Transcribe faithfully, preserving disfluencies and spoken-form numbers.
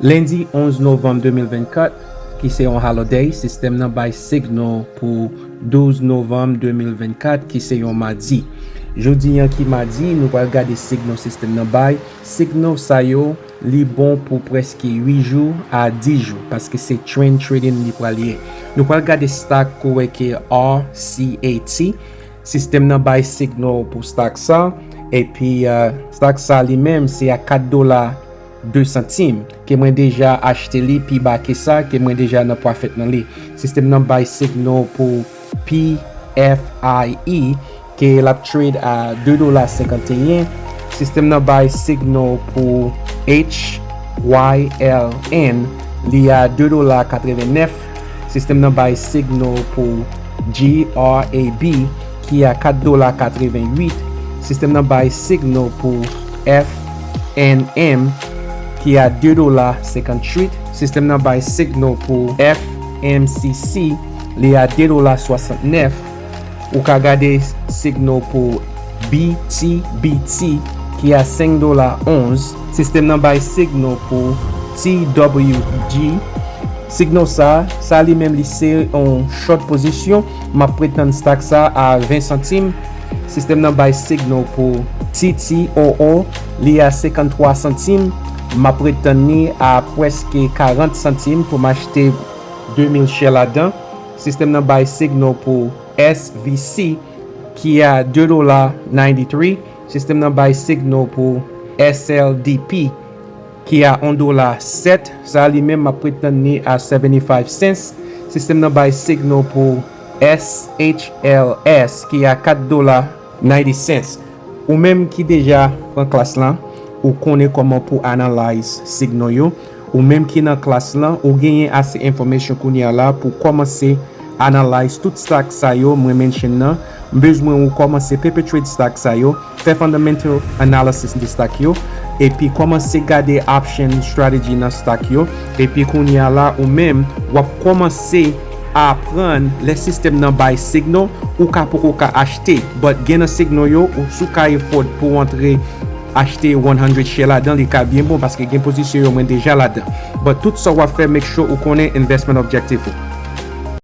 Lendi onz novanm de mil vennkat, ki se yon holiday, sistèm nan bay signal pou douz novanm de mil vennkat, ki se yon madi. Jodi an ki madi, nou pral gade signal sistèm nan bay. Signal sa yo, li bon pou prèske uit jou a dis jou, paske se trend trading li pral ye. Nou pral gade stock ou wè ke R C A T. Sistèm nan bay signal pou stock sa. Epi, uh, stock sa li menm, se a kat dola de santim ke mwen deja achte li pi ba ke sa, ke mwen deja nan pwafèt nan li. Sistèm nan bay signal pou P F I E, ke l ap trade a de dola senkanteyen. Sistèm nan bay signal pou H Y L N, li a de dola katrevennèf. Sistèm nan bay signal pou G R A B, ki a kat dola katrevenwit. Sistèm nan bay signal pou F N M, ki a de dola senkantuit. Sistèm nan bay signal pou F M C C, li a de dola swasantnèf. Ou ka gade signal pou B T B T, ki a senk dola onz. Sistèm nan bay signal pou T W G. Signal sa, sa li menm li se yon short pozisyon. M ap pretann stock sa a ven santim. Sistèm nan bay signal pou T T O O, li a senkanntwa santim. M ap pretann li a prèske karant santim pou m achte de mil share ladan. Sistèm nan bay signal pou S V C, ki a de dola ninety-three. Sistèm nan bay signal pou S L D P, ki a yon dola sèt. Sa li menm m ap pretann li a seventy-five cents. Sistèm nan bay signal pou S H L S, ki a kat dola ninety cents. Ou menm ki deja pran klas lan, ou konnen kòman pou analyze signal yo. Ou menm ki nan klas lan, ou genyen ase enfòmasyon kounye a la pou kòmanse analyze tout stock sa yo mwen mention nan. M bezwen ou kòmanse pepe trade stock sa yo, fè fundamental analysis de stock yo, epi kòmanse gade option strategy nan stock yo. Epi kounye a la, ou menm, w ap kòmanse aprann lè sistèm nan bay signal, ou ka poko ka achte. But gen nan signal yo, ou si w ka afford pou w antre achte one hundred share ladan, li ka byen bon paske gen pozisyon yo mwen deja ladan. But tout sa w ap fè, make sure ou konnen investment objective ou.